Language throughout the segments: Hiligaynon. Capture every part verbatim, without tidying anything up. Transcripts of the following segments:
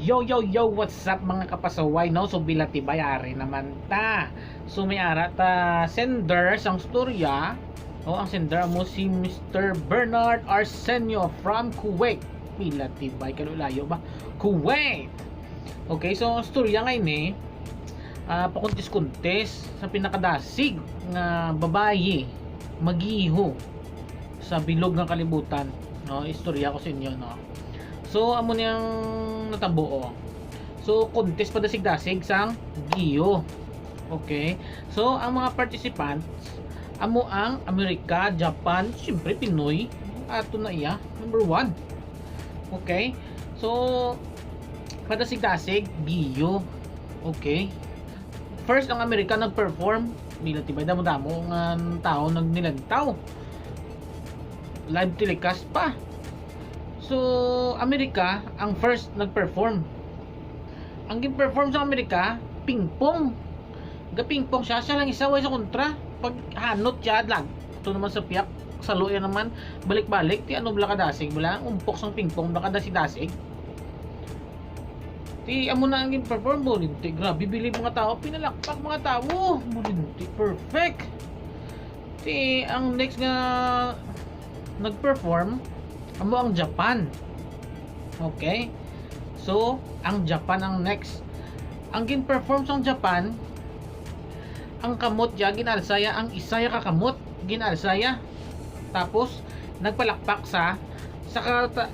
Yo, yo, yo, what's up, mga kapasaway, no? So, bilatibay, ari naman ta. So, may ara ta sender sang storya. O, ang sender mo si Mister Bernard Arsenio from Kuwait. Bilatibay, kalulayo ba? Kuwait! Okay, so, ang storya nga ini, ah, pakuntis-kuntis sa pinakadasig nga babayi, magiho sa bilog nga kalibutan, no? Istorya ko sa inyo, no? So, amo ni ang natabo, oh. So, contest pa dasig-dasig sang giyo. Okay. So, ang mga participants, amo ang Amerika, Japan, siyempre Pinoy, ato na iya, number one. Okay. So, padasig-dasig, giyo. Okay. First ang Amerika nag-perform, bilatibay, damo-damo nga tao nagnilantaw. Live telecast pa. So, Amerika ang first nag-perform. Ang gin-perform sa Amerika, ping-pong. Ga-ping-pong siya, siya lang isa, way sa kontra. Pag hanot siya, lag. Ito naman sa piyak, sa luya naman, balik-balik, ti ano, bala kadasig, bala, ang umpok sang ping-pong, bala kadasig-dasig. Ti amo na ang gin-perform, bulinti. Grabe, bilib mga tao, pinalakpak mga tao. Bulinti, perfect. Ti ang next nga nag-perform, amo ang Japan. Okay? So, ang Japan ang next. Ang gin-perform sang Japan, ang kamot ya, ginalsa ya, ang isa ya ka kamot, ginalsa ya. Tapos, nagpalakpak sa, sa ka-, ta-,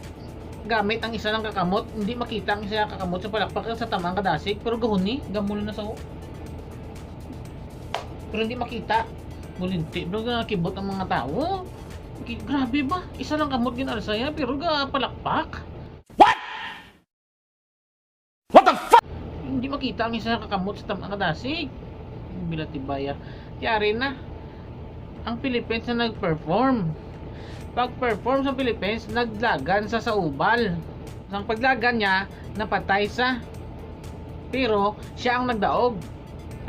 gamit ang isa lang ka kamot, hindi makita ang isa ka kamot sa palakpak sa tamang kadasig, pero gahuni, gamul na sa ho. Pero hindi makita. Bulinti, bro, nga kibot ang mga tao. Ki-, grabe ba? Isa lang kamot ginalsa ya, pero ga palakpak. What? What the fuck? Hindi makita ang isa ka kamot sa tamang kadasig. Bilatibaya. Ti ari na. Ang Philippines na nag-perform. Pag-perform sa Philippines, naglagan sa saubal. Sang paglagan niya, napatay sa. Pero siya ang nagdaog.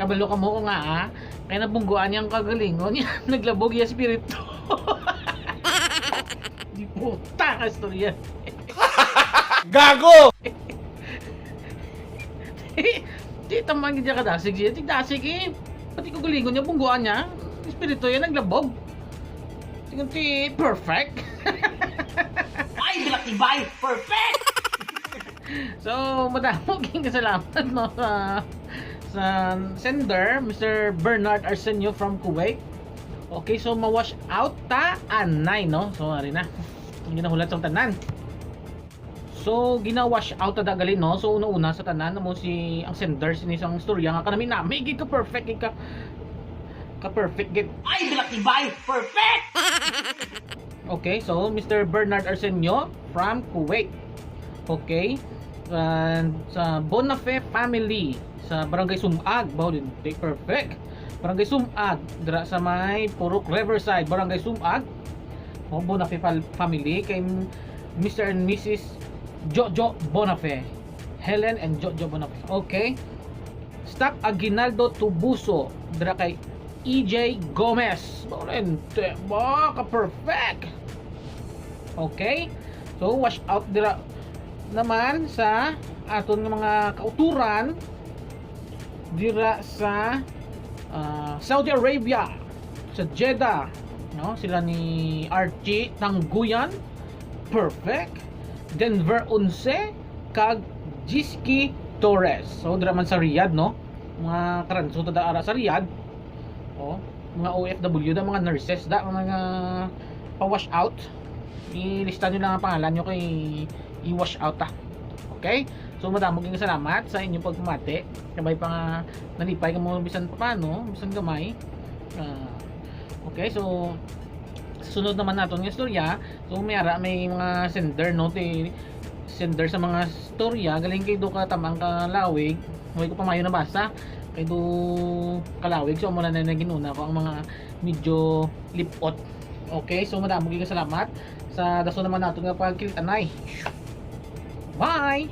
Kabalo ka mo ko nga, ah. Kay nabungguan niya ang kagalingon niya. Naglabog iya espiritu. Di puta ka istorya. Gago! Di tamang gid ka dasig siya. Di dasig eh. Pati ko galingon niya, bungguan niya. Espiritu yan, naglabog. Tingnan ti perfect. Ay, bilatibay! Perfect! So, madamo gid nga salamat, no, sa, sa sender, Mister Bernard Arsenio from Kuwait. Okay, so ma-wash out ta anay, no? So, ari na. Ang ginahulat sa tanan. So, gina-wash out ta da gali, no? So, una-una sa tanan, amo si ang sender sini sang istorya nga kanami-nami gid ka perfect gid ka, ka perfect gid. Ay, bilatibay! Perfect! Okay, so Mister Bernard Arsenio from Kuwait. Okay. And sa Bonafe family sa Barangay Sumag, Baulinte, perfect. Barangay Sumag, dira sa may Purok Riverside, Barangay Sumag. O, Bonafe fal-, family kay Mister and Missus Jojo Bonafe. Helen and Jojo Bonafe. Okay. Stock Aguinaldo Tubuso, dira kay E J Gomez. Baulente, ba ka perfect. Okay? So, wash out dira naman sa aton nga mga kauturan dira sa, ah, Saudi Arabia, sa Jeddah, no? Sila ni Archie Tangguyan, perfect. Denver Onse, kag Jiski Torres. So, dira man sa Riyadh, no? Mga karanso ta da ara sa Riyadh. Oh, mga O F W da, mga nurses da, mga pa-wash out. Ilista nyo lang ang pangalan nyo kay i-wash out ta. Okay? So, madamo gid nga salamat sa inyong pagpamati. Kabay pa nga nalipay ka mo bisan paano, bisan gamay. Ah, okay, so sa sunod naman naton nga istorya, so may ara may mga sender, no, ti sender sa mga istorya galing kay do ka tamang kalawig, way ko pa mayo nabasa kay do kalawig, so amo na na ginuna ko ang mga medyo lipot. Okay, so madamo gid nga salamat sa dason naman naton nga pagkilit anay. Bye.